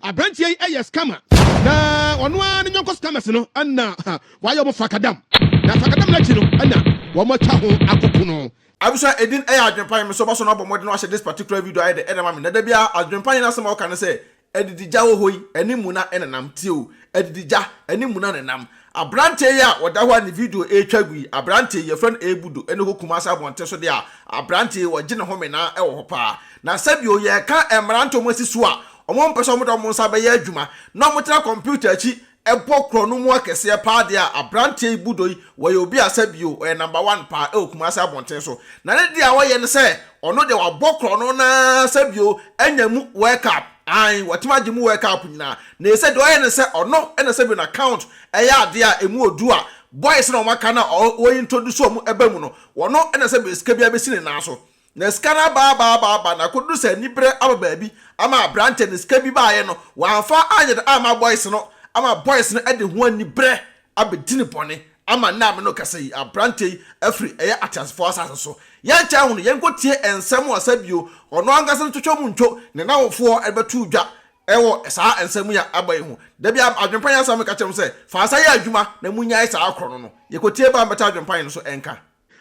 Aberanteɛ yi yɛ scammer na ɔno ara ne nyɔnko scammers no na wayɛ wɔn fakadam na fakadam no akyi no na wɔn atwa ho akoko no. Abusua edin ɛyɛ Adwenpa Nyame sɛ ɔba so na wabɔ mmɔden na wahyɛ this particular video ayɛ dɛ ɛde ama me na da biara Adwenpa Nyame asɛm a ɔka ne sɛ Adidi gya wɔ hɔ yi ɛne muna ɛnenam tie o adidi gya ɛne muna nenam Abranteɛ yi a ɔda hɔ a ne video ɛretwa gu yi abranteɛ yi yɛfrɛ no Ebudo ɛne hɔ Kumasi abɔnten so deɛ a abranteɛ yi ɔgye ne ho menaa ɛwɔ hɔ paa na sɛbio yɛreka mmerante wɔn asi so a wɔn mpɛ sɛ wɔn de wɔn nsa bɛyɛ adwuma na wɔn tena kɔmputa akyi ɛbɔ korɔ no mu akɛseɛ paa deɛ a abranteɛ yi Budo yi wɔyɛ obi a sɛbio ɔyɛ number one paa ɛwɔ Kumasi abɔnten so na ne deɛ a ɔyɛ ne sɛ ɔno deɛ wabɔ korɔ no naa sɛbio anya mu World Cup ae watumi agye mu World Cup nyinaa na ɛsɛ deɛ ɔyɛ ne sɛ ɔno ɛna sɛbio na account ɛyɛ adeɛ a ɛmu odu a boys na wɔn aka na ɔyɛ introduce wɔn ɛba mu no wɔno ɛna sɛbio sika bi abɛsi ne nan so. Na sika no aba aba aba aba na akɔduru sɛ aniberɛ aba baabi ama aberanteɛ no sika bi baeɛ no wamfa anyɛ dɛ amma boys no ama boys no de ho aniberɛ abɛdi no bɔne ama nnɛ a me ne wo kasa yi aberanteɛ yi afiri ɛyɛ ateasefoɔ asase so. Yɛnkyɛ ho no yɛnkɔtie nsɛm a sɛ bio ɔno ankasa no twitwa mu ntwo ne n'awofoɔ de bɛtoo dwa wɔ saa nsɛm yi a aba yi ho. Da bi a adwempa yɛ asɛm a meka kyerɛ mo sɛ fa nsa yɛ adwuma na monnyae saa korɔno no. Yɛkɔtie ba a mɛte adwempa yi no so nka.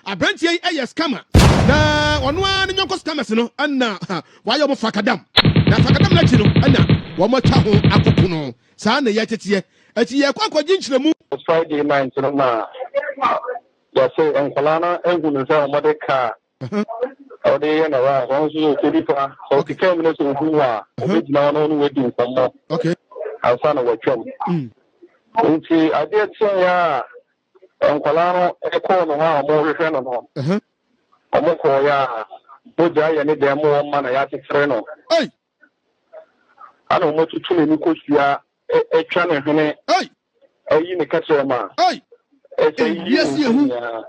Aberanteɛ yi yɛ scammer na ɔno ara ne nyɔnko scammers no na wayɛ wɔn fakadam na fakadam no akyi no na wɔn atwa ho akoko no. Saa na yɛteteɛ. Eti yɛkɔ akɔgye nkyerɛmu. Friday night no na yɛse nkwadaa no ahu no sɛ wɔde car ɔde yɛ na rice ɔno nso ɔpɛ nipa sɛ ɔte car mu no sɛ ɔhu wo a ɔbɛgyina hɔ na ɔne wadi nkɔmmɔ ansa na watwam. Nti adeɛ kyeeɛ a Nkwadaa no kɔɔ no hɔ a wɔrehwehwɛ no no, wɔkɔeɛ a, mogya ayɛ ne dan mu hɔ ma na yɛakyekyere no. Ɛna wɔatutu n'ani kosua, atwa ne hwene, ayi ne kɛtrɛma, ɛsɛ yiyi ne nsa nyinaa.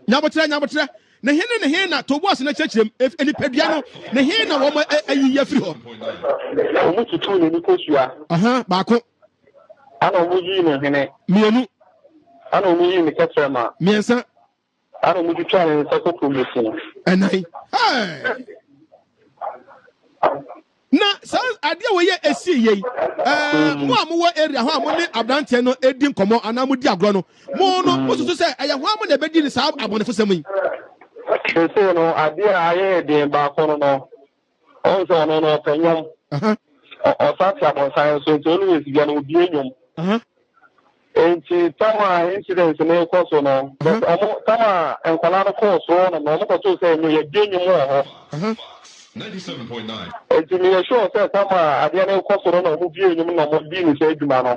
Nyabotrɛ, nyabotrɛ. Ne he ne ne he na to bo ase na kyerɛkyerɛ mu. Nipadua no, ne he na wɔn ayiyi afiri hɔ? Wɔtutuu n'ani kosua. Baako. Ɛna wɔyii ne hwene. Mmienu. Ɛna wɔyii ne kɛtrɛma. Mmiɛnsa. Ɛna wɔtwitwaa ne nsa kokurobeti. Ɛnan. Hey! Na saa adeɛ wɔ yɛ esi yɛ yi, ɛɛ mo a mowɔ area hɔ a mo ne aberanteɛ no edi nkɔmɔ anaa mo di agorɔ no, mo no mo susu sɛ ɛyɛ hwan mo na ebedi ne saa abɔnefosɛm yi? Seesei no, adeɛ a ayɛ den baako no no, Ɔhu sɛ ɔno no ɔpɛ nnwom. Ɔsan te abɔnsan nso nti always bia no obie nnwom. Nti tam a incident no rekɔ so no, but ɔmo tam a nkwadaa no kɔɔ soro hɔ nom no, ɔmo kɔtoo sɛ nnwom yɛbie nnwom wɔ hɔ. Nti meyɛ sure sɛ tam a adeɛ no rekɔ so no na ɔmo bie nnwom na ɔmo dii ne sɛ adwuma no.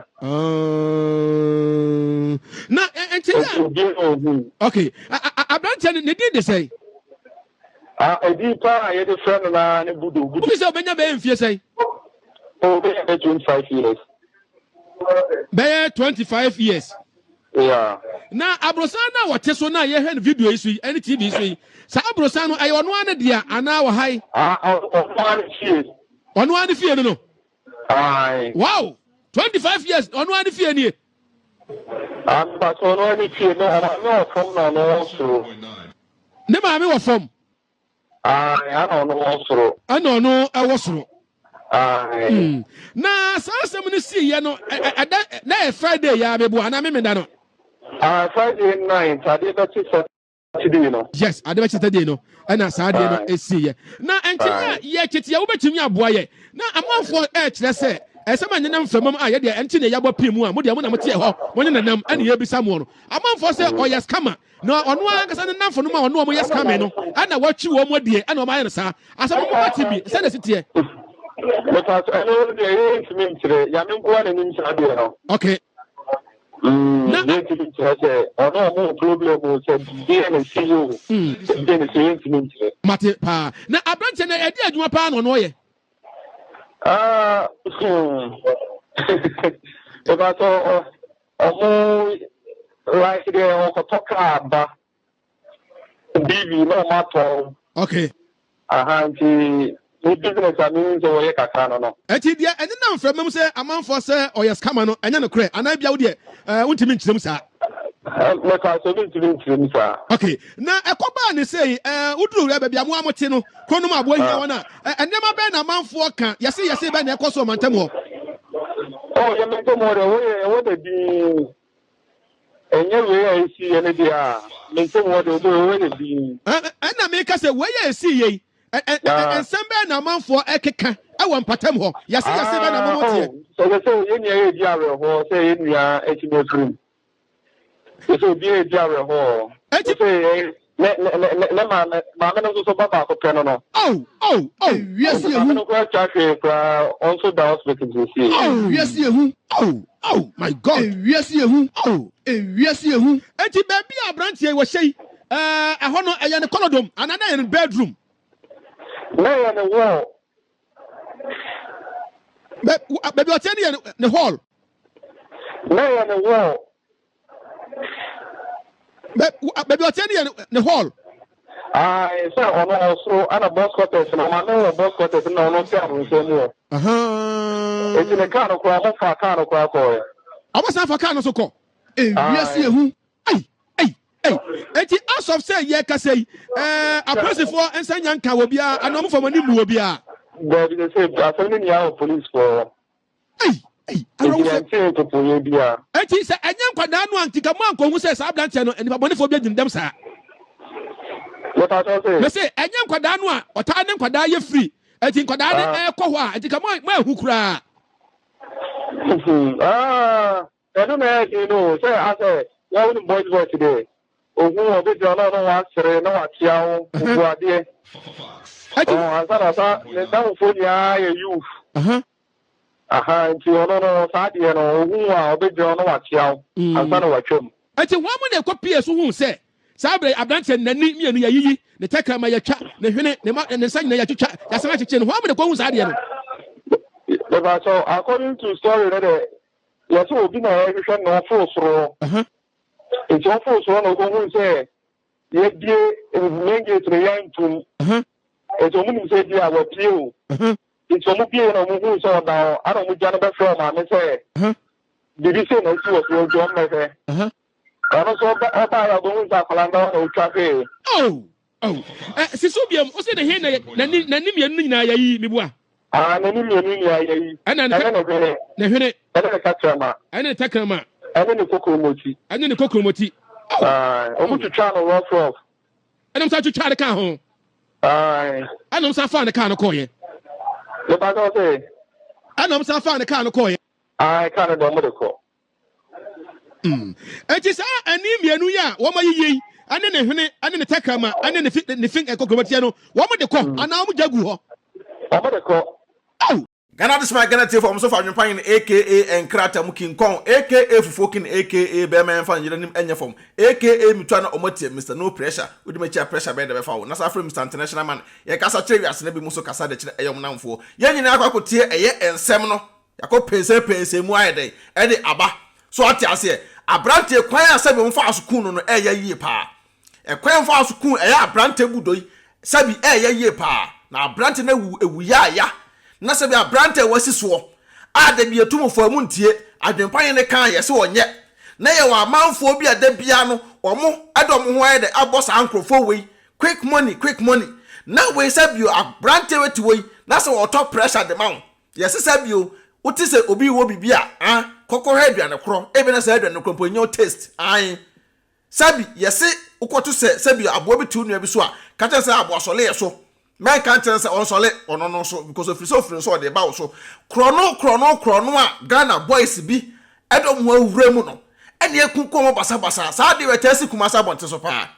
Na nti na. Obie na ohun. Okay, aberanteɛ no ne din de sɛn? Ah, edin paa a yɛde frɛ no naa ne Budo. Budo. Wofi sɛ obenya bɛyɛ mfie sɛn? Oh, obenya bɛyɛ 25 years. Bɛyɛ 25 years. Yeah. Na aborosan no a wɔte so na yɛhwɛ no video yi so yi ɛne TV so yi, saa aborosan no ɛyɛ ɔno ara ne dea anaa wɔ ha yi? Ah, ɔno ara ne fie. Ɔno ara ne fie no no. Aye. Wow, 25 years ɔno ara ne fie nie. Ah, mpatso ɔno ara ne fie no, ɔno wɔ fam na ɔno wɔ soro. Ne maame wɔ fam. Ae, ɛna ɔno wɔ soro. Ɛna ɔno wɔ soro. Ae. Na saa asɛm no siiɛ no, ɛda na yɛ Friday yɛ abɛbu anaa Memenda no? Ah, Friday night, adeɛ bɛkye Saturday no. Yes, adeɛ bɛkye Saturday no, ɛna saa adeɛ no esiiɛ. Na nti na yɛ tete a wobɛtumi aboa yɛ. Na amanfoɔ ɛrekyerɛ sɛ ɛsɛm a nenam mframam a yɛdeɛ ɛnte ne yɛabɔ pii mu a mo deɛ mo na moteɛ hɔ, mo ne nenam ɛne yɛrebisa moɔ no. Amanfoɔ sɛ ɔyɛ scammer. Na ɔno ara ankasa ne nnamfonom a ɔne wɔn yɛ scamming no na watwi wɔn adie na wɔayɛ no saa. Asɛm no mo te bi sɛdeɛ ɛsi teɛ. Mepa so ɛno deɛ yɛntumi nkyerɛ Nyame nko ara na nim saa deɛ no. Okay. Na yɛntumi nkyerɛ sɛ ɔno ɔmo wɔ problem o sɛ deɛ na ɛsi o sɛ deɛ na ɛsi yɛntumi nkyerɛ. Mate paa. Na aberanteɛ no ɛde adwuma paa na ɔno ɔyɛ. Ah, mepa so Ɔmo like deɛ ɔkɔtɔ car ba BV na ɔmo atɔn. Okay. Aha nti ne business a mehu sɛ wɔyɛ kakra no no. Ɛnti deɛ ɛnenam mframa mu sɛ amanfoɔ sɛ ɔyɛ scammer no ɛnyɛ nokorɛ anaa ebia wo deɛ ɛɛ wontumi nkyerɛ mu saa? Mɛka sɛ mentumi nkyerɛ mu saa. Okay, na ɛkɔbaa ne sei, ɛɛ woduru wura baabi a mo a mote no, kuro no mu aboa hia wɔn a, nneɛma bɛn na amanfoɔ ka, yɛse yɛse bɛn na ɛkɔ so ɔmantam hɔ? Oh, yɛ mantam hɔ deɛ, ɛhɔ yɛ ɛhɔ da dinn. Ɛnyɛ wei a ɛsii yɛ no deɛ a, mantam hɔ deɛ, ɛhɔ yɛ dinn. Ɛna meka sɛ wei a ɛsii yɛ yi, nsɛm bɛn na amanfoɔ ɛkeka ɛwɔ mpatam hɔ, yɛse yɛse bɛn na mo teɛ? Oh, sɛ sɛ yɛn nua yɛ di awerɛhoɔ sɛ yɛn nua atumi afiri mu. Sɛ obi redi awerɛhoɔ. Eti. Sɛ ne ne ne ne maame maame no nso so ba baako pɛ no no. Oh oh oh. Ewiase ehu. Maame no koraa twa hwee koraa ɔnso da hospital sisi. Oh. Ewiase ehu. Oh oh my God. Ewiase ehu. Oh. Ewiase ehu. Eti baabi a aberanteɛ yi wɔhyɛ yi ɛɛ ɛhɔ no ɛyɛ ne kɔlɔdom anaa na ɛyɛ ne bedroom. Na ɛyɛ ne wall. Baabi ɔteɛ no yɛ ne hall. Na ɛyɛ ne wall. Baabi ɔteɛ no yɛ ne hall. Ayi sɛ ɔno ɔsoro ɛna boss quarters na ɔma ne wɔ boss quarters na ɔno te abonsɛn mu hɔ. Eti ne kaa no koraa ɔmo fa kaa no koraa kɔɛ. Ɔmo san fa kaa no so kɔ. Ewiase ehu. Ei ei ei. Eti as of sɛ yɛkasa yi ɛɛ apolisifoɔ nsa nya nka wɔ biara anaa ɔmo fa ɔmo ani mmu wɔ biara. Daabi sɛ asɛm no nyinaa wɔ polisifoɔ hɔ. Ei, ei, awerɛhosɛm. Enti yɛntee mpopoeɛ biara. Enti sɛ ɛnyɛ nkwadaa no a, nti ka moankɔhu sɛ saa aberanteɛ no, nnipa bɔnefoɔ bi adi no dɛm saa. Mepa kyɛw se. Mese, ɛnyɛ nkwadaa no a, ɔtaa ne nkwadaa yɛ firi, enti nkwadaa no ɛrekɔ hɔ a, enti ka moanhu koraa. Ah, ɛno na ɛyɛ den no o, sɛ asɛ wɔn ne boys boys deɛ, ohu ɔbɛgyina na ɔne wasere na wakyea wo, obu adeɛ. Ansa na sa ne nnamfoɔ nyinaa yɛ youth. Aha, nti ɔno no, saa adeɛ no, ɔhu wo a, ɔbɛgyina hɔ na wakyea wo ansa na watwam. Enti hwan mu na ɛkɔpuee so huu sɛ saa berɛ yi aberanteɛ no n'ani mmienu yɛayiyi, ne tɛkrɛma yɛatwa, ne hwene, ne ma, ne nsa nyinaa yɛatwitwa, yɛasan akyekyere no? Hwan mu na ɛkɔhuu saa adeɛ no? Mepakyɛw, according to story no de, yɛsɛ obi na ɛrehwehwɛ no na ɔforo soro hɔ. Nti ɔforo soro na ɔkɔhuu sɛ yɛabue main gate no yɛantom. Nti wɔn nim sɛ ebia wapue o. Nti wɔn bue na wɔn huu sɛ ɔda hɔ, ɛna wɔn gya no bɛfrɛ ɔmaame sɛ biribi sei na asi wɔ fie nti wɔn mmɛhwɛ. Ɔno nso ɔba ɔbaeɛ a ɔbɛhu sɛ akwadaa no da hɔ na ɔtwa hwee. Oh, oh. Eh, si so biom, ose ne he na n'ani n'ani mmienu no nyinaa yɛayiyi, meboa? Ah, n'ani mmienu nyinaa yɛayi. Ɛna ne Ɛne ne hwene. Ne hwene. Ɛne ne tɛkrɛma. Ɛne ne tɛkrɛma. Ɛne ne kokromoti. Ɛne ne kokromoti. Oh. Ah, wɔn twitwaa no rough rough. Ɛna wɔn san twitwaa ne kaa ho. Ae. Ɛna wɔn san faa ne kaa no kɔɔeɛ. Mepa kyɛw se. Ɛna wɔn san faa ne kaa no kɔɔeɛ. Ae, kaa no deɛ wɔn de kɔ. Mm. Enti saa ani mmienu yi a wɔn ayiyi yi, ɛne ne hwene, ɛne ne tɛkrɛma, ɛne ne fi ne fi kokromatiɛ no, wɔn de kɔ mm. anaa wɔn gya gu hɔ. Wɔn de kɔ. Oh. Ghana Adesima Ghana Tiefo a wɔn nso fa adwempa yɛn aka Nkrataa mu King Kong aka Fufuo King aka Bɛrima Yɛmfa Ne Yere Anim Nyɛ Fam aka Metua Na Wɔn Atie Mister No Pressure Wodi M'akyi A Pressure Bɛyɛ Dɛ Bɛfa Wo Na Saa Frɛ Mister International Man Yɛkasa Kyerɛ Wiase Na Binom Nso Kasa De Kyerɛ Ɛyɛ Wɔn Nnamfoɔ Yɛn Nyinaa Akɔ Akɔtie Ɛyɛ Nsɛm No Yɛakɔ pɛnsɛnpɛnsɛn mu ayɛ dɛn ɛde aba. So ate aseɛ? Aberanteɛ kwan a sɛbi wɔn faa so kuu no no ɛyɛ yie paa. Ɛkwan a wɔn faa so kuu ɛyɛ aberanteɛ Budo yi sɛbi ɛyɛ yie paa. Na aberanteɛ no awu ewu yaaya. Na sɛbi aberanteɛ a wasi soɔ a dabi yɛtu mo fo a mo ntie, adwempa yɛn ne kaa yɛse ɔnyɛ. Na yɛwɔ amanfoɔ bi a da biara no wɔn ɛde wɔn ho ayɛ dɛ abɔ saa nkorɔfoɔ wei quick money quick money. Na wei sɛbi aberanteɛ wei te hɔ yi na sɛ ɔtɔ pressure de ma wo Yɛsesa bio, wote sɛ obi rewɔ biribi a, ah, kɔkɔhwɛ aduane korɔ, ebi na saa aduane no korɔ mpo ɛnyɛ wo taste, ae. Sɛbi, yɛse wokɔto sɛ, sɛbi aboa bi te wo nua bi so a, ka kyerɛ no sɛ aboa sɔle yɛ so. Mɛnka nkyerɛ no sɛ ɔnsɔle ɔno no so, because ofiri sɛ ofiri no so ɔde reba wo so. Korɔno, korɔno, korɔno a Ghana boys bi de wɔn ho awura mu no, ɛna ɛkunkum wɔn basabasa. Saa adeɛ wei ɛtaa si Kumasi abɔnten so paa.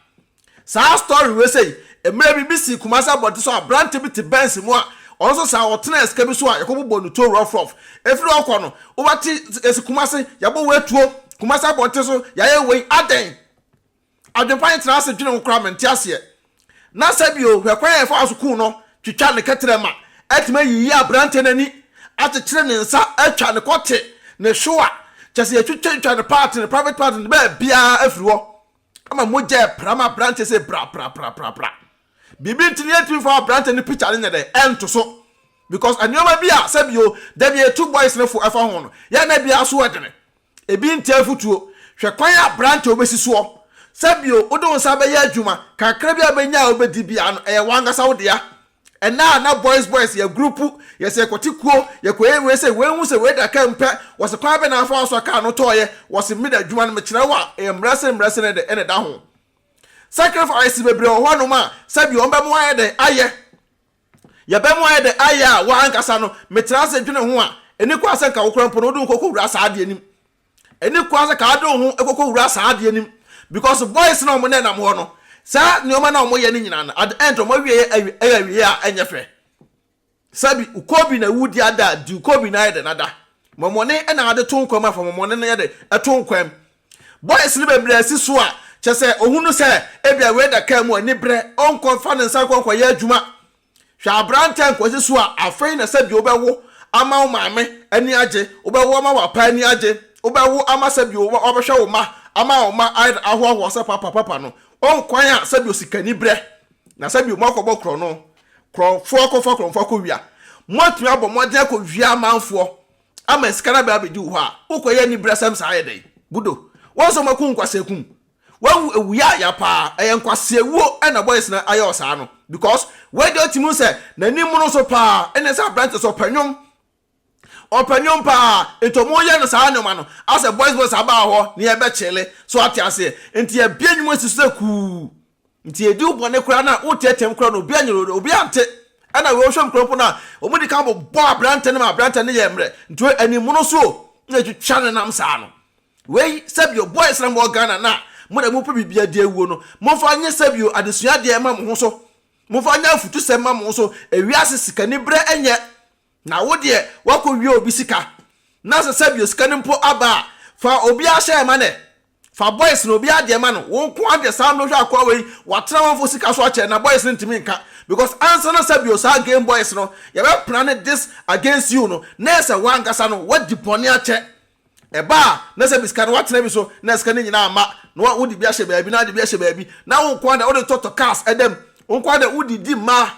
Saa story wei sei, mmerɛ bi bi sii Kumasi abɔnten so aberante bi te Benz mu a ɔno nso saa ɔtenaa sika bi so a yɛkɔbobɔɔ no tuo rough rough. Ɛfiri hɔ kɔ no, wobɛte yɛsi Kumasi yɛabɔ wei tuo, Kumasi abɔnten so yɛayɛ wei, adɛn? Adwempa yi tena ase dwene ho koraa mente aseɛ. Na sɛ bio, hwɛ kwan a yɛfaa so kuu no, twitwa ne kɛtrɛma, atumi ayiyi aberante no ani, akyekyere ne nsa, atwa ne kɔte, ne hwewa, kyerɛ sɛ yɛtwitwatwitwa ne part, ne private part no baabiara afiri hɔ. Ama mogya ɛpra ma aberanteɛ sɛ bra bra bra bra bra. Biribi nti no yɛntumi fa aberanteɛ no picture no nyɛ dɛ ɛnto so because nneɛma bi a sɛbio da bi yɛtu boys no fo ɛfa ho no yɛ na bi aso ɛdene. Ebi nti afutuo. Hwɛ kwan a aberante a wobɛsi soɔ. Sɛ bio, wode wo nsa bɛyɛ adwuma, kakra bi a wobɛnya a wobɛdi biara no, ɛyɛ w'ankasa wo dea. Ɛnnɛ a na boys boys yɛ grupu, yɛsɛ yɛkɔte kuo, yɛkɔyɛ wei sei, wei hu sɛ wei da kaa mu pɛ, wɔse kwan bɛn na afa so a kaa no tɔɔeɛ, wɔse me da adwuma no mekyerɛ wo a, ɛyɛ mmerɛ sene mmerɛ sene de ɛna ɛda ho. Sacrifice bebree wɔ hɔnom a sɛbi wɔn bɛmo ayɛ dɛn ayɛ. Yɛbɛmo ayɛ dɛn ayɛ a w'ankasa no metra ase dwene ho a, ɛni kwan sɛ nka wo koraa mpo no wode wo kɔkɔ wura saa adeɛ no mu. Ɛni kwan sɛ ka wode wo ho kɔkɔ wura saa adeɛ no mu because boys no a wɔn nenam hɔ no, saa nneɛma no a wɔyɛ no nyinaa no, at the end wɔn awieɛ ɛyɛ awieɛ a ɛnyɛ fɛ. Sɛbi wokɔ bi na wudi ada a, di wokɔ bi na ayɛ dɛn ada. Mɔmɔne na ade to nkwa mu a, fa mɔmɔne no yɛ dɛn ɛto nkwa mu. Boys no bebree asi so a, kyerɛ sɛ ohunu sɛ ebia wei da kaa mu a, anibrɛ, ɔnkɔ mfa ne nsa nkɔ nkɔyɛ adwuma. Hwɛ aberante a nkwasi so a afei na sɛbi wobɛwo ama wo maame ani agye, wobɛwo ama w'apa ani agye, wobɛwo ama sɛbi wabɛhwɛ wo mma ama wo mma ayɛ ahoahoa sɛ papa papa no. Ɔn kwan a sɛbi osikani brɛ na sɛbi moakɔbɔ korɔno, korɔmfoɔ akɔfa korɔmfoɔ akɔwia. Moatumi abɔ mmɔden akɔwia amanfoɔ ama sika no abɛ abɛdi wo hɔ a, wokɔyɛ anibrɛsɛm saa yɛ dɛn? Budo, wɔn sɛ wɔaku nkwaseakum. Wawu ewu yaaya paa ɛyɛ nkwaseawuo ɛna boys no ayɛ ɔsaa no because wei deɛ ɔtumi hu sɛ n'anim mono so paa ɛna sɛ aberante sɛ ɔpɛ nwom ɔpɛ nwom paa nti ɔmo yɛ no saa nneɛma no asɛ boys boys abaa hɔ ne yɛbɛ kyele so ate aseɛ nti yɛbie nwom asi so sɛ kuu nti yɛdi wo bɔne koraa na woteateam koraa na obi anyere obi ante ɛna wei wohwɛ mu koraa mpo no a ɔmo di kan bobɔ aberante no ma aberante no yɛ mmerɛ nti wei anim mono so na ɛtwitwa ne nam saa no. Wei sɛbio boys na mowɔ Ghana na mo deɛ mopɛ biribi adi awuo no momfa nyɛ sɛbio adesua adeɛ mma mo ho so momfa nyɛ afutusɛm mma mo ho so ewiase sikaniberɛ nyɛ na wo deɛ woakɔ wia obi sika na sɛ sɛbio sika no mpo aba a fa obi ahyɛ ma nɛ fa boys no obi adeɛ ma no wo nko adeɛ saa mmerɛ hwɛ akoa wei watena manfo sika so akyɛ na boys no ntumi nka because ansa na sɛbio saa game boys no yɛbɛ plane this against you no na ɛsɛ wankasa no wadi bɔne akyɛ Ɛba a, na sɛ bi sika no woatena bi so na sika no nyinaa amma, na wode bi ahyɛ baabi na wode bi ahyɛ baabi, na wo nko ara deɛ wode tɔtɔ cars ɛda mu, wo nko ara deɛ wodidi mmaa,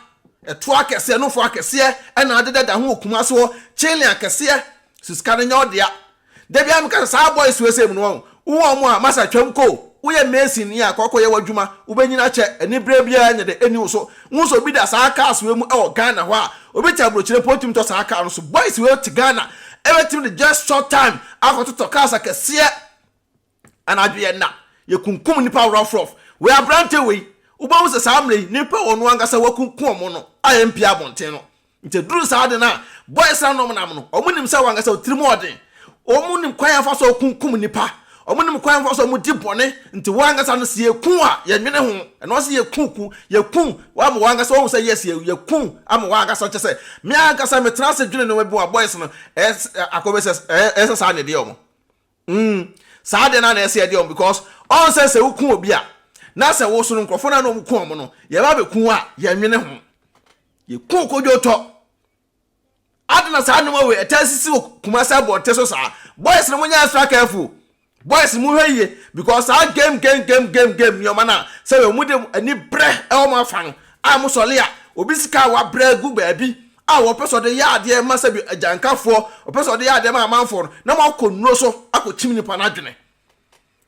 ɛtoɔ akɛseɛ, nofoɔ akɛseɛ ɛna adeda da ho wɔ Kumasi hɔ, kyele akɛseɛ, so sika no nyɛ wo dea. Da biara meka sɛ saa boys wei sei mu no wɔn, wohu wɔn a, masa twam kɔ o, woyɛ mason ni a kɔ kɔyɛ w'adwuma, wobɛnyini akyɛ, aniberɛ biara nyɛ dɛ ɛnni wo so. Wohu sɛ obi da saa cars wei mu wɔ Ghana hɔ a, obi te abrokyire mpo ntumi ntɔ saa car no so. Boys wei te Ghana ɛbɛtumi de just short time akɔtotɔ cars akɛseɛ anadwo yɛ nna yɛkunkum nnipa rough rough. Wei aberante wei wobɛhu sɛ saa mmerɛ yi nnipa wɔ no ankasa wakunkum wɔn no a ɛmpie abɔnten no. Nti ɛduru saa de no a, boys no a na wɔnam no, wɔnim sɛ wɔn ankasa wɔn tirim wɔ den. Wɔnim kwan a wɔfa so kunkum nnipa. Wɔnim kwan a wɔfa so wɔdi bɔne. Nti wɔn ankasa no, sɛ yɛku a, yɛnwene ho. Ɛno sɛ yɛku ku, yɛku ama wɔn ankasa wɔhu sɛ yes, yɛku ama wɔn ankasa. Kyɛ sɛ, me ankasa metena ase dwene nneɛma bi ho a, boys no, ɛyɛ akɔ bɛ sɛ, ɛyɛ sɛ saa na ɛdeɛ wɔn. Mm, saa deɛ no a na ɛsɛ yɛdeɛ wɔn because ɔn sɛ sɛ woku obi a, na sɛ wo so no nkurɔfoɔ no a na wɔku wɔn no, yɛba abɛku a, yɛnwene ho. Yɛkuu Kojo Tɔ. Ade na saa nneɛma wei ɛtaa sisi wɔ Kumasi abɔnten so saa. Boys no monyɛ extra careful. Boys no monhwɛ yie because saa game game game game game nneɛma no a sɛ wɔn de ani brɛ ɛwɔ mo afa no a mo sɔle a obi sika a wabrɛ agu baabi a wɔpɛ sɛ ɔde yɛ adeɛ ma sɛ bi agyankafoɔ ɔpɛ sɛ ɔde yɛ adeɛ ma amanfoɔ no na mo akɔ nnuro so akɔkyim nipa no adwene.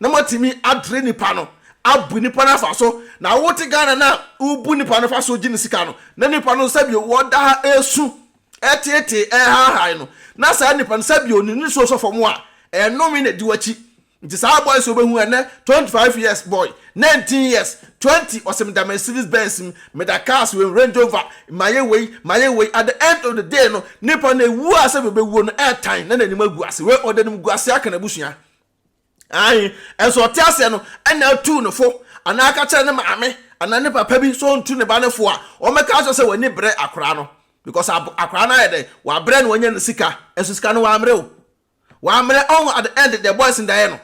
na moatumi adre nipa no, abu nipa no afa so, na wote Ghana na wobu nipa no fa so gye ne sika no, na nipa no sɛbio wɔda ha ɛresu, ɛteetee, ɛrehaahae no, na saa nipa no sɛbio ne nisuo sɔ fam a, ɛyɛ nnome na ɛdi w'akyi. Nti saa boys wobɛhu ɛnɛ 25 years boy, 19 years, 20, ɔsɛ meda Mercedes Benz mu, meda cars wei mu, Range Rover, mayɛ wei, mayɛ wei, at the end of the day no, nipa no ɛwu a sɛbio bɛwuo no ɛɛtan na n'anim agu ase, wei ɔde anim gu ase aka n'abusua. Aane, nso ɔte aseɛ no ɛna atuu no fo anaa aka kyerɛ ne maame anaa ne papa bi sɛ ɔntu ne ba no fo a, wɔmmɛka akyerɛ sɛ w'ani brɛ akwadaa no because akwadaa no ayɛ dɛn, wabrɛ na wanya ne sika, nso sika no wammrɛ o. Wammrɛ, ɔho at the end deɛ boys no de ayɛ no.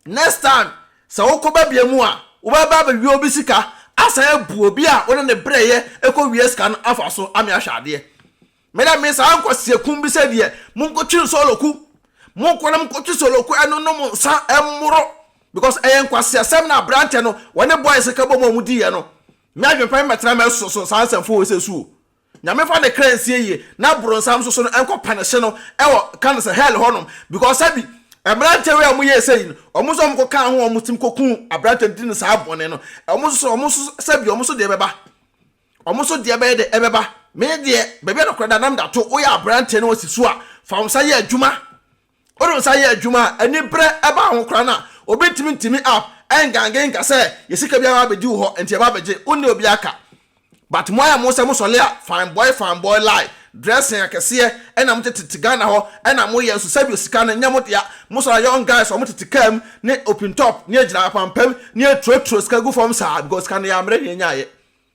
Next time sɛ wokɔ ba bia mu a, wobɛba abɛwia obi sika asan abu obi a wo ne no brɛeɛ kɔwia sika no afa so ame ahwɛ adeɛ. Me dɛ me saa nkwaseakum bi sɛ deɛ monkɔtwi nsɔlɔku monkɔ na monkɔtwi sɔlɔku ɛno nom nsa ɛmmoro because ɛyɛ nkwaseasɛm na aberanteɛ no wɔne boys ka bɔ mu a wɔn diiɛ no me adwene pa me mɛtena mɛsoso so saa nsɛmfo wɔ sɛ suo nyame fa ne kra nsie yie na boronsam nso so no ɛnkɔ panehye no ɛwɔ ka no sɛ hell hɔnom because sɛbi Mmeranteɛ wei a wɔyɛɛ sei no, wɔn nso wɔn kɔkaa ho wɔn tim kɔkuu aberanteɛ no di no saa bɔne no, wɔn nso wɔn nso sɛbi wɔn nso deɛ bɛba. Wɔn nso deɛ bɛyɛ dɛ ɛbɛba. Me deɛ, baabi a nokorɛ da nam da to, woyɛ aberanteɛ na wosi so a, fa wo nsa yɛ adwuma. Wode wo nsa yɛ adwuma a, aniberɛ ba ho koraa no a, obi ntumi ntimi up ɛngange nka sɛ yɛ sika biara abɛdi wo hɔ nti yɛba abɛgye, wonni obiara ka. But mo ayɛ mo sɛ mo sɔle a, fine boy fine boy lie, dressing akɛseɛ ɛna mo tete Ghana hɔ ɛna mo yɛ nso sɛbi sika no nyɛ mo dea, mo sɔre a young guys a wɔn tete car mu ne open top ne agyina apampam ne aturoturo sika gu fam saa because sika no yɛ ammerɛ na yɛnyaeɛ.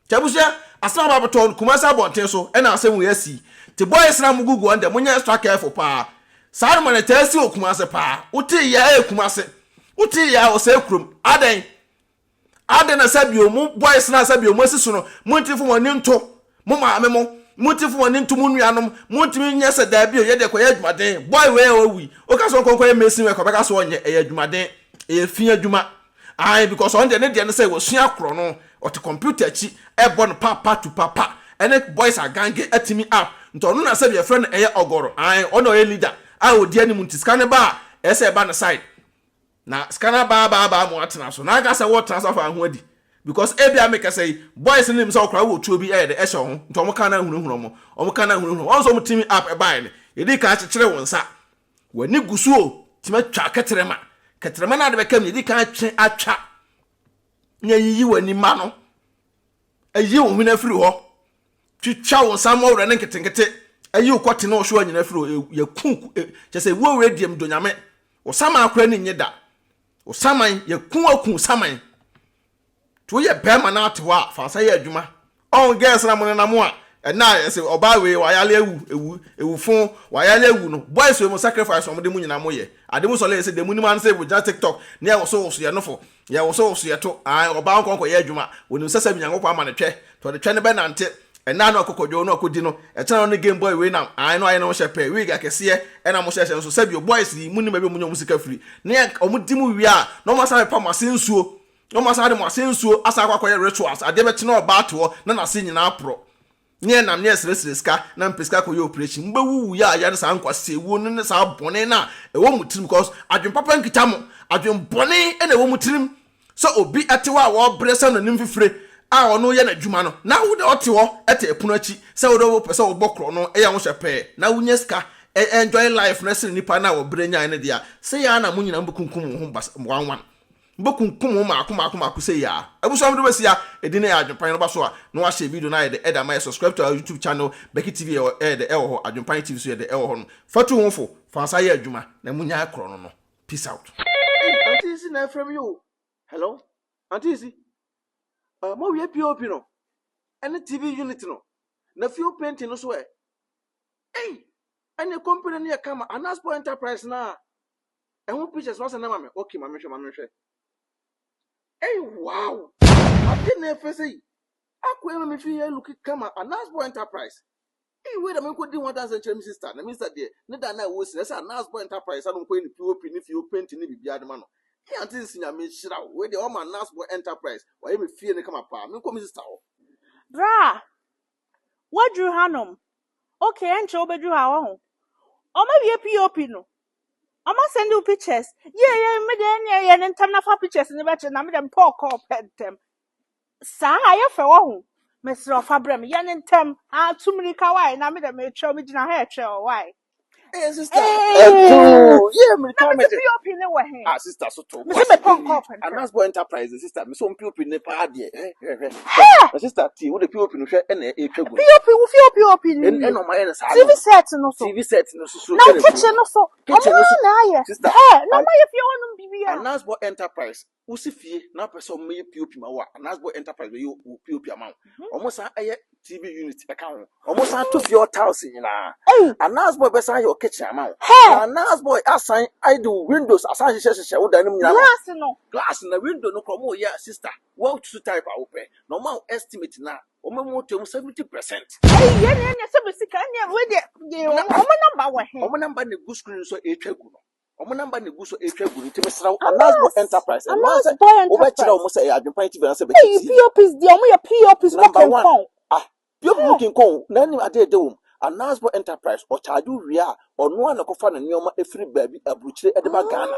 Nti abusua, asɛm aba abɛtɔ no Kumasi abɔnten so ɛna asɛm wei asi. Nti boys no a mo gugu wɔn deɛ monyɛ extra careful paa. Saa noma no ɛtaa si wɔ Kumasi paa. Wote yɛ ɛyɛ Kumasi. Wote yɛ a ɔsɛe kurom. Adɛn? Adɛn na sɛ bio mo boys no a sɛ bio mo asi so no montumi fo mo ani nto mo maame mo, montumi fo mo ani nto mo nuanom, montumi nyɛ sɛ daabi o yɛdeɛ kɔyɛ adwumaden. Boy wei a wawu yi, woka sɛ ɔnkɔ nkɔyɛ mason work a ɔbɛka sɛ ɔnyɛ, ɛyɛ adwumaden, ɛyɛ fi adwuma. Ae because ɔno deɛ ne deɛ ne sɛ wasua korɔ no, ɔte computer akyi ɛbɔ no pa pa tu pa pa ɛne boys agange atumi up nti ɔno na sɛbi yɛfrɛ no ɛyɛ ɔgɔrɔ ae ɔno na ɔyɛ leader a ɔdi anim nti sika no ba a ɛyɛ sɛ ɛba ne side na sika no aba aba aba mo atena so na anka sɛ wɔtena so afa ho adi because ebia mekasa yi boys no nim sɛ ɔkora wɔ tuo bi ɛyɛ de ɛhyɛ ho nti ɔmo ka na ahunahuna ɔmo ɔmo ka na ahunahuna wɔn nso ɔmo team up ɛbaeɛ no yɛdi kan akyekyere wɔn nsa W'ani gu so o, tumi atwa kɛtrɛma. Kɛtrɛma no a de bɛka mu, yɛdi kan atwe atwa na ayiyi w'ani ma no. Ayi wo hwene afiri hɔ. Twitwa wo nsa mmɔwerɛ ne nketenkete. Ayi wo kɔte ne ɔhyewa nyina afiri hɔ. Yɛku, kyɛ sɛ wuo wei deɛ medɔ Nyame. Wo saman koraa ni nye da. Wo saman, yɛku aku saman. Nti woyɛ bɛrima na ate hɔ a, fa nsa yɛ adwuma. Ɔho girls na mo nenam a, ɛna a yɛse ɔbaa wei wayale awu, ewu, ewu fo, wayale awu no, boys wei mo sacrifice na ɔmo de mo nyinaa mo yɛ. Ade mo sɔle yɛse deɛ mo nim ara ne sɛ mo gyina tiktok na yɛ woso woso yɛ nofo, yɛ woso woso yɛ to, ae ɔbaa nkɔ nkɔ yɛ adwuma, onim sɛ sɛbi Nyankopɔn ama no twɛ, nti ɔde twɛ no bɛ nante, ɛna a na ɔkɔ kɔdwo na ɔkɔ di no, ɛkyena na ɔne game boy wei nam, ae na wayɛ ne ho hyɛ pɛɛ, wig akɛseɛ ɛna mo hyɛhyɛ nso, sɛbi o boys yi mo nim baabi a ɔmo nya ɔmo sika firi, na yɛ ɔmo di mo wie a na ɔmo asan apepa mo ase nsuo, Na wɔn asan de mo ase nsuo asan akɔ akɔyɛ rituals, adeɛ bɛkye na ɔbaa te hɔ na n'ase nyinaa aporɔ. Ne ɛnam ne ɛsrɛsrɛ sika na mpɛ sika akɔyɛ operation. Mobɛwuwu yɛ a yɛ ne saa nkwasɛwuo no ne saa bɔne no a ɛwɔ mo tirim because adwen papa nkita mo. Adwen bɔne na ɛwɔ mo tirim. Sɛ obi te hɔ a wɔbrɛ sɛ n'anim fifire a ɔno yɛ n'adwuma no na wo deɛ ɔte hɔ te ɛpono akyi sɛ wo deɛ wopɛ sɛ wobɔ korɔ no yɛ ho hyɛ pɛɛ na wonya sika enjoy life no sene nipa no a wɔbrɛ nyae no deɛ a, sɛ yɛ a na mo nyinaa mobɛkunkum mo ho bas one one. Mobɛkunkum wɔn mmaako mmaako mmaako sei aa. Abusua mede bɛsi ha, edin no yɛ Adwenpan no ba so a na wahyɛ video no ayɛ dɛ ɛde ama yɛ subscribe to our YouTube channel Becky TV ɛwɔ ɛyɛ dɛ ɛwɔ hɔ Adwenpan TV so yɛ dɛ ɛwɔ hɔ nom fa tu ho fo fa nsa yɛ adwuma na munyae korɔ no no peace out. Ei auntie Nsi na ɛfrɛ me o. Hello auntie Nsi, uh, moawie POP no ɛne TV unit no na fuel painting no so ɛ? Ei ɛne company no yɛ kama Anaspo Enterprise no a Ɛho pictures no asɛn ama me. Okay, ma menhwɛ, ma menhwɛ. Hey, wow! Ade na ɛfɛ sɛ yi. Akɔ ɛma me fi yɛ look kama Anasbo Enterprise. Hey, wei da menkɔ di ho adanse nkyerɛ me sister. Na me sister deɛ, ne da na ɛwɔ si na ɛsɛ Anasbo Enterprise ano nkɔ yɛ ne POP ne fie paint ne biribiara de ma no. Hey, auntie nsi nyame nhyira wo. Wei deɛ ɔma Anasbo Enterprise. Wayɛ me fie no kama paa. Menkɔ me sister hɔ. Bra, woaduru hanom. Okay, ɛnkyɛ wobɛduru ha, wahu. Wɔawie POP no. Ɔmo asɛnde wo pictures. Yie yɛ me deɛ ɛneɛ yɛ ne ntɛm na fa pictures no bɛkyerɛ na me deɛ mepɛ ɔkɔɔ pɛ ntɛm. Saa ayɛ fɛ wɔ ho. Mesrɛ ɔfa brɛ me yɛ ne ntɛm. Ah tu mirika wae na me deɛ metwɛ me gyina ha ɛtwɛ ɔ wae. Hey sister, ɛto yɛ Na mirika me se mɛgye. POP ne wɔ he? Ah sister so to Me se bo ase. mepɛ ɔkɔɔ pɛ ntɛm. Anasbo Enterprise sister, me so POP ne paa deɛ. Hwɛ hwɛ hwɛ. Hɛ! Na sister tie, wo de POP no hwɛ ɛna ɛtwa gu no. POP wo fie POP ne Ɛn wie. ɛna ɔmo ayɛ no saa TV no. set no so. TV set no so so Na wo ɛna gu kitchen no so. Ɔmo Kitchen no so. ara na ayɛ. Sister, Hɛ! Na An ɔmo ayɛ fie hɔnom biribiara. Anasbo Enterprise, wosi fie na wopɛ sɛ ɔmo yɛ POP ma wo a, Anasbo Enterprise bɛyɛ wo POP ama wo. Ɔmo san ɛyɛ TV unit ɛka ho. Ɔmo san to fie hɔ tiles nyinaa. Ei! Anasboy bɛsan ayɛ wo kitchen ama wo. Hɛ! Na Anasboy asan ayɛ de wo windows asan hyehyɛ hyehyɛ wo dan no mu nyinaa ama wo. Glass no. Glass na window no koraa ɔmo yɛ a sister, woasusu type a wopɛ na ɔmo ma wo estimate no a, Wɔn mu ɔtɔ mu 70%. Ɛyi yɛ nea ɛnyɛ sɛ bɛ sika ɛnyɛ wei deɛ deɛ Na wɔn namba wɔ he. wɔn namba na egu screen so etwa gu no. Wɔn namba na egu so etwa gu no. Nti mesrɛ wo, Anas Boy Anas Enterprise, ɛno ara Anas sɛ Boy wobɛkyerɛ Enterprise. wɔn sɛ ɛyɛ Adwempa TV anaasɛ Bɛkyi Ɛyi TV. POPs deɛ wɔn yɛ POPs mo Number one, kenkɔn. ah, POP mu Hɛ kenkɔn o, na anim adeɛ ɛda wɔ mu. Anasbo Enterprise ɔcharge wo wie a ɔno ara na ɛkɔfa ne nneɛma firi baabi aburukyire de ba Ghana.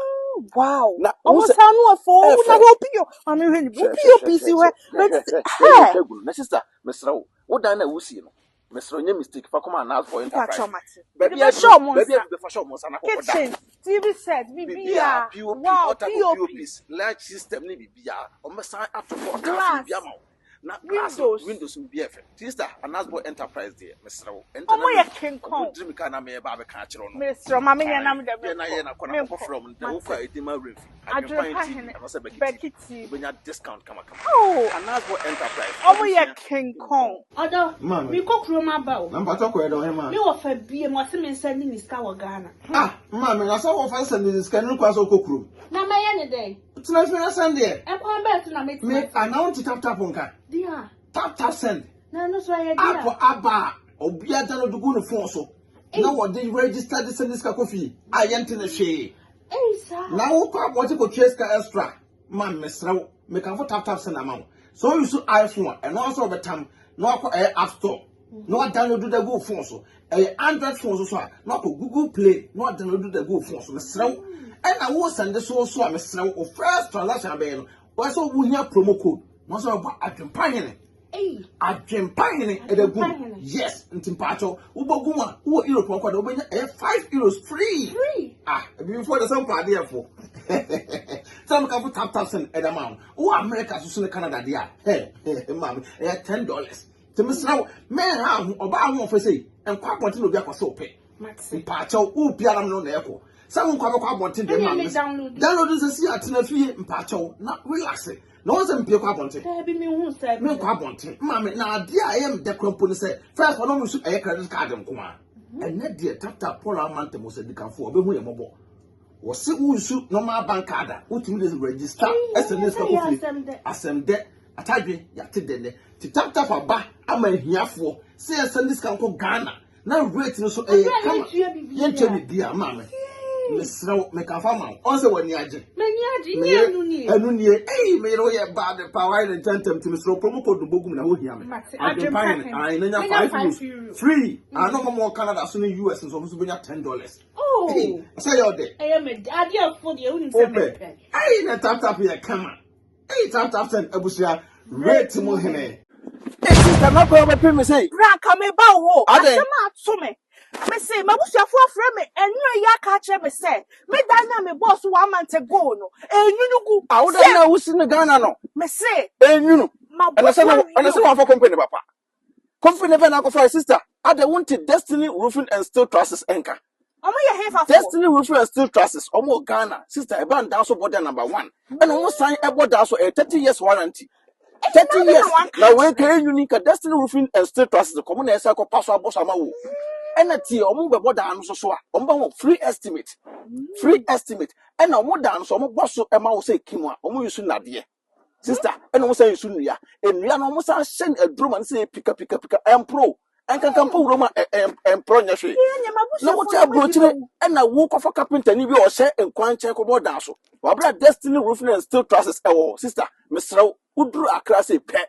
Wow. Na wohu Ɔmo sɛ sa no afɔ ɛyɛ na fɛ. wɔ pio. Maame hwɛ ni. Hwɛ Wo hwɛ pio hwɛ pisi hwɛ hwɛ. hwɛ But hwɛ hwɛ hwɛ hɛ. hwɛ gu no. Na sister mesrɛ wo, wo dan no a wosie no, mesrɛ wo nyɛ mistake fa kɔma Anasbo Enterprise. Mpakyɛw mate. Mede Baabi bɛhyɛ aduru ɔmo baabi nsa. aduru bɛfa hyɛ ɔmo nsa na kɔkɔ da. Kitchen, TV set, Biribiara biribiara. POP, Wow, all type of POP. POPs, light system ne biribiara. Wɔbɛsan ato hɔ tiles Glass, biribiara ama wo. Na glass no, windows. windows no biribiara yɛ fɛ. Sister, Anasbo Enterprise deɛ, mesrɛ wo, ɛnta Ɔmo na yɛ me King Kong. wɔdiri me kaa na meyɛ ba abɛka akyerɛ wo no. Mesrɛ ma menyɛ Ae, na mede yɛ na menkɔ. yɛ na kɔ na Menkɔ. kɔkɔ frɛ wɔn. Na Mate. wokɔ a ɛdi ma werɛ mfi. Adwempa Adwempa TV Hene, anaasɛ Becky TV, Becky TV. wobɛnya discount kamakama. Oh, Anasbo Enterprise, ɔmo yɛ abusua King King Kong. Kong. Ɔdɔ, Maame. mekɔ kurom aba o. Na mpatsɔ kɔ yɛ dɛ ɔhema. Me wɔfa bie mu ɔse me nsa ni ne sika wɔ Ghana. Ah, maame, na sɛ wɔfa sɛ ne sika no kwan sɛ wokɔ kurom. Na mɛyɛ ne dɛn? Tena fie na sɛn deɛ. Ɛkwan bɛɛ so na mɛtumi Me asɛn. anaa wonte tap tap nka. Deɛ, Tap tap send. na ɛno so ɛyɛ deɛ. App aba a obiara download gu ne phone so. Na Ei, wɔde register de send sika kɔ fie a yɛnte ne hwee. ei saa. Na wokɔ abɔnten kɔtua sika extra. Ma mesrɛ wo, mekamfo tap tap send ama wo. Sɛ woyi so iPhone a, ɛno ara sɛ wɔbɛtam na wakɔ ɛyɛ app store na wadownload da gu wo phone so. Ɛyɛ Android phone so so a, na wakɔ Google Play na wadownload da gu wo phone so. Mesrɛ wo. Ɛna wo send so so a mesrɛ wo, wo first transaction abɛyɛ no, wɔyɛ sɛ wohia promo code na wɔsɛ wɔbɔ adwempa hene. Ei, Adwempa hene ɛda adwempa gum. hene. Yes, nti mpaakyɛw wobɔ gum a wowɔ Europe nkɔ da wobɛnya ɛyɛ €5 free. Free. Ah, ebibifoɔ de sɛ mpa adeɛfo. Sɛ meka fo tap tap send ɛda ma wo. Wowɔ America so so ne Canada deɛ a, hɛ, maame, ɛyɛ $10. Nti mesrɛ wo, mɛnha ho, ɔbaa ho ɔfɛ sɛ nkɔ abɔnten na obi akɔ sɛ wopɛ. Mate. Mpaakyɛw, wo biara no na ɛkɔ. Sɛ wo nkɔ abɛkɔ abɔnten deɛ Ɛnea maame. me download. Download sɛ si atena fie mpaakyɛw na relax. Na wɔn sɛ mpie kɔ abɔnten. Daabi me hu sɛ bi Menkɔ da. abɔnten. Maame, na adeɛ a ɛyɛ me dɛ kora mpo ne sɛ, first ɔno nso ɛyɛ credit card nko a. Ɛnɛ deɛ tata Paul Amante mo sɛ dikanfo ɔbɛhu yɛ mmɔbɔ. Wɔse wo nsu normal bank card a wotumi de register Ei, ɛsɛ ne ɛnɛ sika sɛ yɛ kɔ fie. asɛm dɛ. Asɛm dɛ atadwe yɛate dɛ nɛ. Ti tap tap aba ama ahiafoɔ sɛ yɛsɛ ne sika nkɔ Ghana na rate no so ɛyɛ Ɔbɛ a kama. yɛntua biribiara. Yɛntua biribiara maame. Mesrɛ wo mekafa ma wo. Ɔn sɛ w'ani agye. M'ani agye, nyɛ Meyere ɛno nie. ɛno nie. Ei meyere woyɛ bad pa wayɛ ne ntɛntɛm nti mesrɛ wo promo code bɔ gum na wohia me. Mate, Adwempa adwempa hene. hene. Ae na nya Menya 5 five euros euro. free. Ano mo mo Canada so ne US nso ɔmo nso bɛnya $10. Oh, Ei sɛ yɛ ɔdɛ. ɛyɛ me dɛ. Adeɛ fo deɛ wonim sɛ Wopɛ. mepɛ. Ei na tap tap yɛ kama. Ei tap tap send abusua rate mu hene. Hey sister, na kɔ bɛpɛ me sɛ. Bra nka meba wo hɔ. Adɛn? Asɛm a ato me. Mese, m'abusuafoɔ afrɛ me ɛnura yi aka akyerɛ me sɛ, me dan na me bɔɔ so 1 month ago no, enwunu gu. Ah, wo dan Sɛ, na wosi no Ghana no. mese, Enwunu. Ɛna sɛ na mabɔ ɛna sɛ awie o. wɔamfa company papa. Company bɛn na akɔfa sister. Adɛn wonte Destiny Roofing and Steel Trusses ɛnka. Ɔmo yɛ hefafoɔ. Destiny Roofing and Steel Trusses, ɔmo wɔ Ghana. Sister, ɛba ndan so bɔ dan number one. Ɛna ɔmo san ɛbɔ dan so ɛyɛ 30 years warranty. Ɛti 30 na ade years. na wanka Na wei akyerɛ ka me. enwuni ka Destiny Roofing and Steel Trusses kɔmo na ɛsɛ akɔpa so abɔ so ama wo. Ɛna tie ɔmo bɛbɔ dan no so so a ɔmo bɛ ho free estimate. Free estimate. Ɛna ɔmo dan no so ɔmo bɔ so ɛma wo sɛ kim a ɔmo yi so nnadeɛ. Sister, ɛna ɔmo san yi so nnua. Nnua no ɔmo san hyɛ no aduro ma no sɛ pika pika pika ɛmporo. Ɛnkanka mpo wuro ma ɛmporo nyɛ hwee. Yɛ nyɛ Na m'abusuafoɔ wote deɛ ɔmo adi aburokyire bɛwu. ɛna wo kɔfa carpenter ni bi a ɔhyɛ nkwankyɛn kɔbɔ dan so. Wabra Destiny Roofing and Steel Trusses ɛwɔ hɔ. Sister, mesrɛ wo, woduru Accra sɛ pɛ,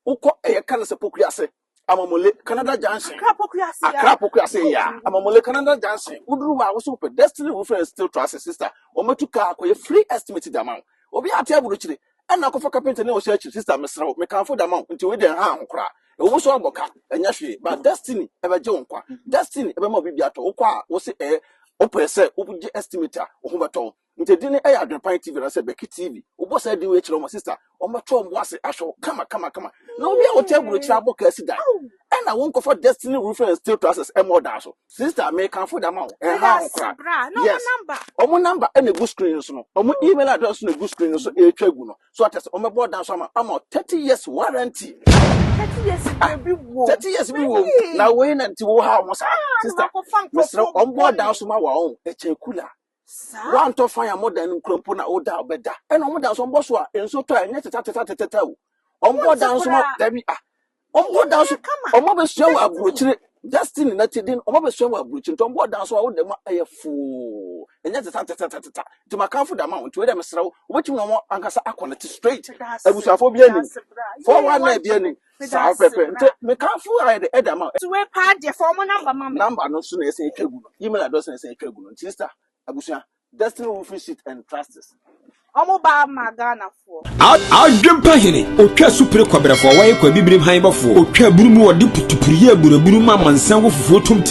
wokɔ ɛyɛ ka no sɛ Pokuase, Amamole, Canada Junction. Accra Pokuase ya. Accra Pokuase ya. Amamole Canada Junction. Woduru hɔ a wo so wopɛ Destiny Roofing and Steel Trusses sister. Wɔmɛtu kaa akɔyɛ free estimate de ama wo. Obi ate aburokyire ɛna akɔfa carpenter ne ɔhyɛ akyiri sister mesrɛ wo mekamfo de ama wo nti wei deɛ nha ho koraa. Ɛwɔ mu sɛ ɔbɔ ka ɛnyɛ hwee but Destiny ɛbɛgye wo nkwa. Destiny ɛbɛma wo biribi atɔ. Wokɔ a wo se ɛyɛ wopɛ sɛ wogye estimate a wo ho bɛtɔ wo. Nti din no ɛyɛ Adwenpan TV anaasɛ Becky TV. Wobɔ saa din wei kyerɛ wɔn sister, wɔbɛtɔ wɔn bo ase ahwɛ wo kama kama kama. Na obi a wote aburokyire abɔ kaa si dan. Ɛna wo nkɔfa Destiny Roofing and Steel Trusses ɛmmɔ dan so. Sister, mekamfo da ma wo. Meda Ɛnha ho ase koraa. bra. Na ɔmo Yes. number. Ɔmo number ɛna egu screen no so no. Ɔmo email address no egu screen no so ɛretwa gu no. So ate sɛ ɔmɛbɔ dan so ama wo 30 years warranty. 30 years Ah, deɛ bi wɔ. 30 years bi wɔ mu. Na wei na nti wo ha ɔmo saa. Ah, na Sister, wakɔfa mesrɛ nkurɔfoɔ ɔmbɔ dan bɔne. so ma wa ɔn ɛkyɛn kula. Saa. Wantɔ fan a modan no nkura mpo na woda a wobɛda. Ɛna ɔmo dan so ɔmbɔ so a nsuo tɔ a ɛnyɛ teta teta teta o. Ɔmbɔ Wonte dan so ma koraa. dabi ah. Ɔmbɔ dan so Ɛyɛ kama. ɔmo abɛsua wɔ Destiny. aburokyire. Destiny na ti din ɔmo abɛsua wɔ aburokyire nti ɔmbɔ dan so a woda mu a ɛyɛ foo. Ɛnyɛ teta teta teta. Nti makamfo da ma wo. Nti wei deɛ mesrɛ wo, wobɛtumi ne wɔn ankasa akɔnɛte straight. Abusuafoɔ bi anim. 419 bi anim. Saa pɛpɛ. Nti mekamfo ayɛ de ɛda ma wo. Nti wei paa deɛ fa wɔn number ma me. Number no nso na ɛsɛ atwa gu no. Email address na ɛsɛ atwa gu no. Nti sister, abusua, Destiny Roofing Sheet and Trusses. Ɔmo ba ama Ghana foɔ. Adwempa hene, otwa supire kɔbrɛfoɔ, wɔyɛ kɔ abibirim han bɔfoɔ, otwa aburu mu, ɔde putupuru yɛ aburaburu ma amansan wɔ fufuo tom ti.